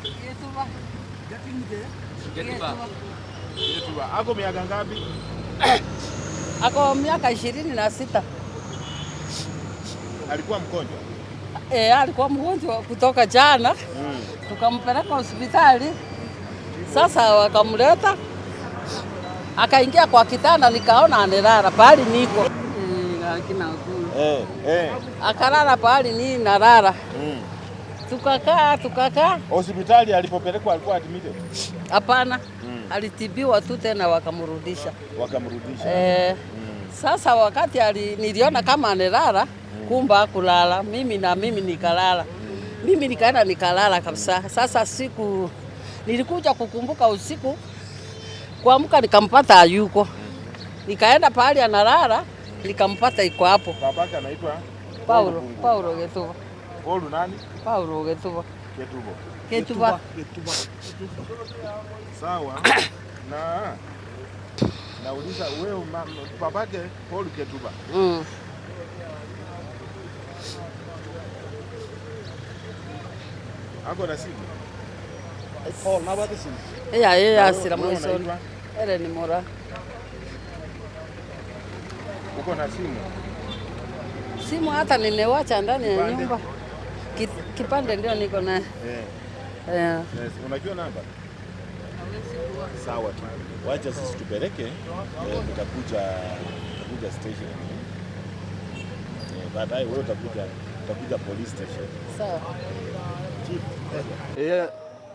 Getuba. Getuba. Getuba. Ako miaka ngapi? Ako miaka 26. Alikuwa mgonjwa? Alikuwa mgonjwa kutoka jana. Tukampeleka hospitali. Sasa wakamleta. Akaingia kwa kitanda nikaona analala pahali niko. Lakini Akalala pahali ni nalala. Tukakaa. Hospitali alipopelekwa alikuwa admitted? Hapana. Alitibiwa tu tena wakamrudisha. Wakamrudisha. Sasa wakati niliona kama analala, kumbe hakulala. Mimi na mimi nikalala. Mimi nikaenda nikalala kabisa. Sasa siku nilikuja kukumbuka usiku, kuamka nikampata hayuko. Nikaenda pahali analala, nikampata iko hapo. Babake anaitwa Paulo, Paulo Getuba. Paulo nani? Paulo Getuba. Getuba. Getuba. Getuba. Sawa. Na nauliza wewe babake Paul Getuba. Ako na simu? Paul na bado simu. Iya sira mwisho. Ele ni mora. Uko na simu? Simu hata nimewacha ndani ya nyumba. Kipande ndio niko naye. Yes. Unajua namba? Sawa tu. Wacha sisi tupeleke, tutakuja station. Baadaye wewe utakuja police station. Sawa. Chief.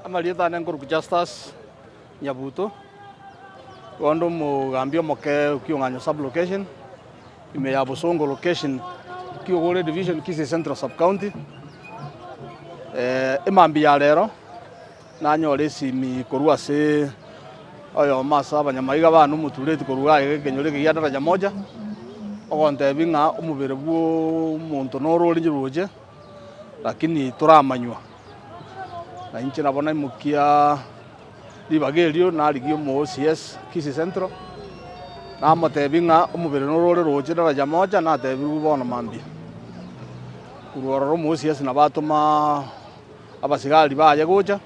Amalieta nenguru Justus Nyabuto. Wando mugambio moke ukiong'anyo sub location ime ya Bosongo location Kiogore division Kisii Central sub county. Imambi ya lero nanyore simi korwa ase oyo masa abanyamaiga bano mutureti koruga ekenyoro eke gia daraja moja ogontebi ng'a omobere bwo omonto noro ore roche lakini toramanywa na inche nabo naimukia ribaga erio narigia omo OCS Kisii Central namotebi ng'a omobere noro ore roche daraja moja natebirwe bono mambia korwa ororo omo OCS nabatoma abasigari baye gocha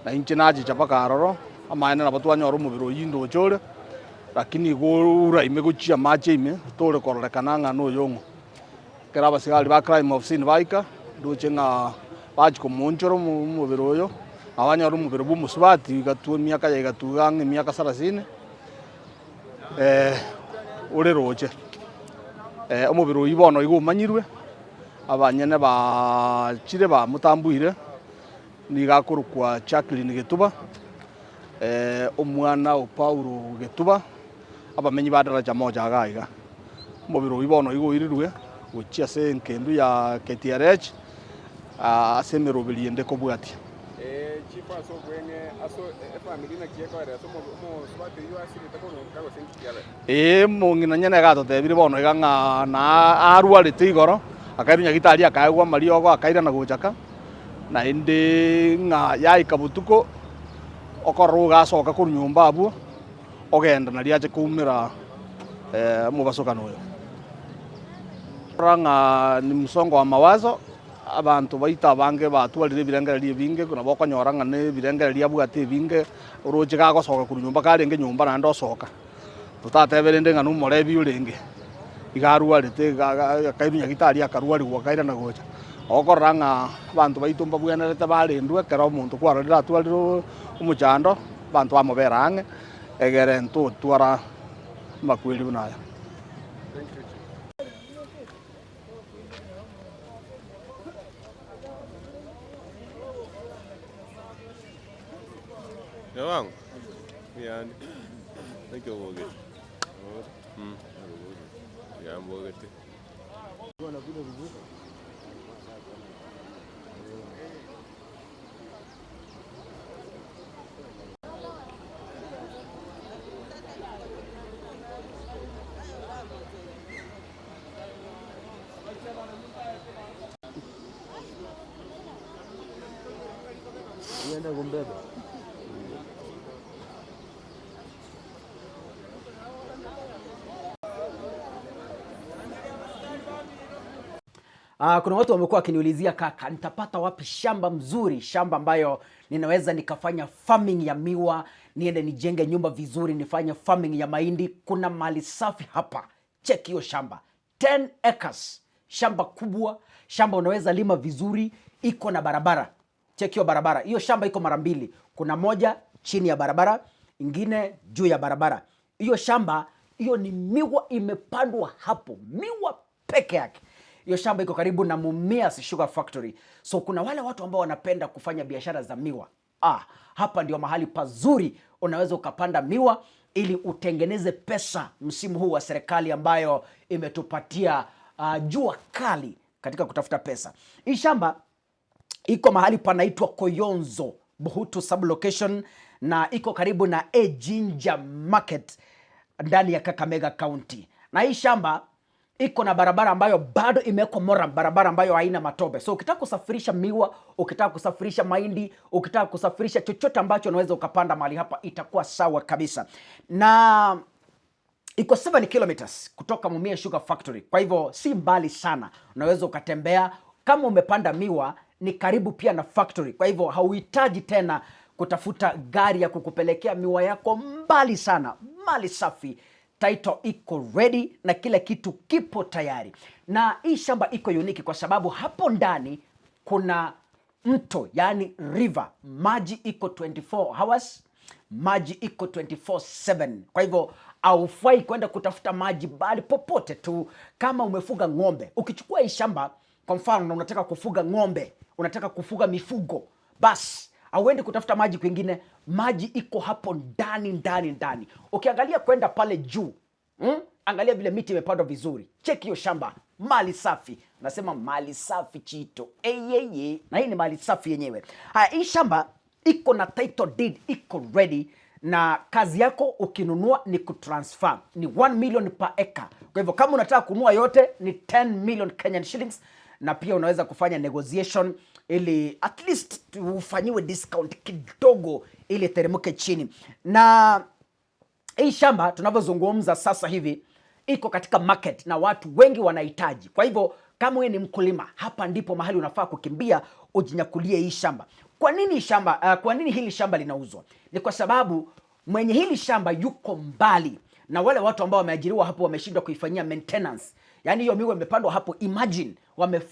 na inche nachicha mpaka aroro amaene nabo twanyora omobere oyio ndoche ore lakini igo uraime gochia mache ime tore kororekana ng'a na oyo ng'o ekero abasigari ba crime of scene baika ndoche ng'a bachi komoonchora omobere oyo abanyora omobere bwa omosubati igatwa emiaka ya igatuga ang'e emiaka 30 ore roche omobere oyio bono igo omanyirwe abanyene bachire bamotambuire niga akorokwa Jacqueline Getuba omwana o Paulo Getuba abamenyi ba daraja moja iga iga omobere oyio bono igo oirirwe gochia ase enkendu ya KTRH ase emeroberi ende kobwatia. Chief aso bwenge aso efamily na kiekore aso mo swati yo asirite kono kago senki kiabe. Mong'ina nyene gatotebire bono iga ng'a na arwarete igoro akairwa nyagitari akaegwa mariogo akairana gochaka na ende ng'a yaika botuko okorora ogasoka korwa nyomba abwo ogenda naria ache koumera omobasokano oyo. Rora ng'a ni msongo wa mawazo abantu baita abange batwarire ebirengererio ebinge nabo okonyora ng'a na ebirengererio abwate ebinge oroche gagosoka korwa nyomba karenge nyomba naende osoka totatebe rende ng'a na omorebi orenge iga arwarete akairwa nyagitari akarwarigwa akairana gocha okorora ng'a abanto baito mbabwenerete barendwe ekero omonto kwarorire atwarire omochando abanto bamobera ang'e egere ntotwara amakweri buna aya. Thank you, Chief. Wangu. Yani. Thank you, Boget. Yeah, Boget. Uenda kumbeba. Kuna watu wamekuwa wakiniulizia, kaka, nitapata wapi shamba mzuri, shamba ambayo ninaweza nikafanya farming ya miwa, niende nijenge nyumba vizuri, nifanye farming ya mahindi. Kuna mali safi hapa. Check hiyo shamba, 10 acres, shamba kubwa, shamba unaweza lima vizuri, iko na barabara. Check hiyo barabara. Hiyo shamba iko mara mbili, kuna moja chini ya barabara, ingine juu ya barabara. Hiyo shamba hiyo ni miwa imepandwa hapo, miwa peke yake. Hiyo shamba iko karibu na Mumias Sugar Factory. So kuna wale watu ambao wanapenda kufanya biashara za miwa. Ah, hapa ndio mahali pazuri unaweza ukapanda miwa ili utengeneze pesa msimu huu wa serikali ambayo imetupatia jua kali katika kutafuta pesa. Hii shamba iko mahali panaitwa Koyonzo, Buhutu sublocation, na iko karibu na Ejinja Market ndani ya Kakamega County. Na hii shamba iko na barabara ambayo bado imewekwa murram, barabara ambayo haina matope. So ukitaka kusafirisha miwa, ukitaka kusafirisha mahindi, ukitaka kusafirisha chochote ambacho unaweza ukapanda mahali hapa, itakuwa sawa kabisa. Na iko 7 kilometers kutoka Mumias Sugar Factory, kwa hivyo si mbali sana, unaweza ukatembea. Kama umepanda miwa ni karibu pia na factory, kwa hivyo hauhitaji tena kutafuta gari ya kukupelekea miwa yako mbali sana. Mali safi, title iko ready na kila kitu kipo tayari. Na hii shamba iko unique kwa sababu hapo ndani kuna mto, yani river, maji iko 24 hours, maji iko 24/7. Kwa hivyo haufai kwenda kutafuta maji bali popote tu. Kama umefuga ng'ombe, ukichukua hii shamba kwa mfano na unataka kufuga ng'ombe, unataka kufuga mifugo, basi hauendi kutafuta maji kwingine, maji iko hapo ndani ndani ndani. Ukiangalia kwenda pale juu, Angalia vile miti imepandwa vizuri. Cheki hiyo shamba, mali safi. Nasema mali safi chito. Eyeye. Na hii ni mali safi yenyewe. Haya, hii shamba iko na title deed, iko ready, na kazi yako ukinunua ni kutransfer. Ni 1 million per acre. Kwa hivyo kama unataka kununua yote ni 10 million Kenyan shillings, na pia unaweza kufanya negotiation ili at least ufanyiwe discount kidogo ili teremke chini. Na hii shamba tunavyozungumza sasa hivi iko katika market na watu wengi wanahitaji. Kwa hivyo kama wewe ni mkulima, hapa ndipo mahali unafaa kukimbia ujinyakulie hii shamba. Kwa nini shamba, kwa nini hili shamba linauzwa? Ni kwa sababu mwenye hili shamba yuko mbali na wale watu ambao wameajiriwa hapo wameshindwa kuifanyia maintenance. Yaani hiyo miwa imepandwa hapo, imagine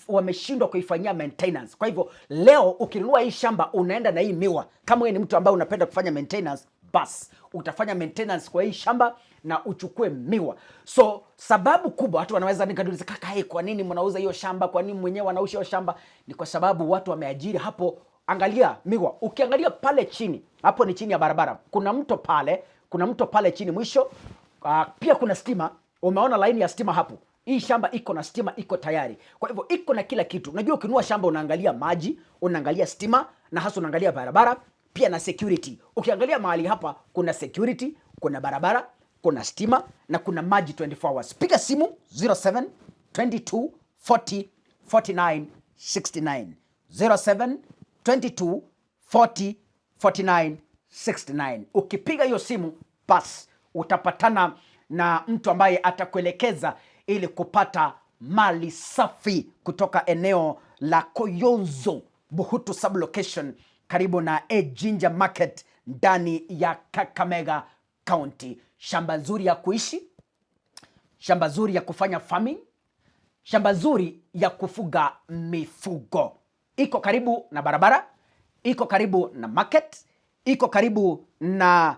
wameshindwa kuifanyia maintenance. Kwa hivyo leo ukinunua hii shamba unaenda na hii miwa, kama wewe ni mtu ambaye unapenda kufanya maintenance, bas utafanya maintenance kwa hii shamba na uchukue miwa. So sababu kubwa watu wanaweza nikauliza, kaka, hey, kwa nini mnauza hiyo shamba? Kwa nini mwenyewe wanauza hiyo shamba? Ni kwa sababu watu wameajiri hapo. Angalia miwa, ukiangalia pale chini, hapo ni chini ya barabara, kuna mto pale, kuna mto pale chini mwisho. Pia kuna stima, umeona laini ya stima hapo. Hii shamba iko na stima, iko tayari. Kwa hivyo iko na kila kitu. Unajua ukinunua shamba unaangalia maji, unaangalia stima na hasa unaangalia barabara pia na security. Ukiangalia mahali hapa kuna security, kuna barabara, kuna stima na kuna maji 24 hours. Piga simu 07 22 40 49 69. 07 22 40 49 69. Ukipiga hiyo simu bas utapatana na mtu ambaye atakuelekeza ili kupata mali safi kutoka eneo la Koyonzo, Buhutu sublocation, karibu na Ejinja Market ndani ya Kakamega County. Shamba nzuri ya kuishi, shamba nzuri ya kufanya farming, shamba nzuri ya kufuga mifugo. Iko karibu na barabara, iko karibu na market, iko karibu na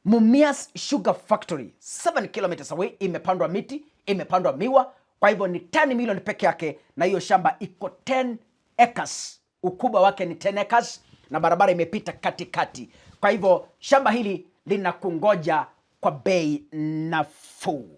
Mumias Sugar Factory, 7 kilometers away. Imepandwa miti, imepandwa miwa, kwa hivyo ni 10 million peke yake, na hiyo shamba iko 10 acres, ukubwa wake ni 10 acres na barabara imepita katikati. Kwa hivyo shamba hili linakungoja kwa bei nafuu.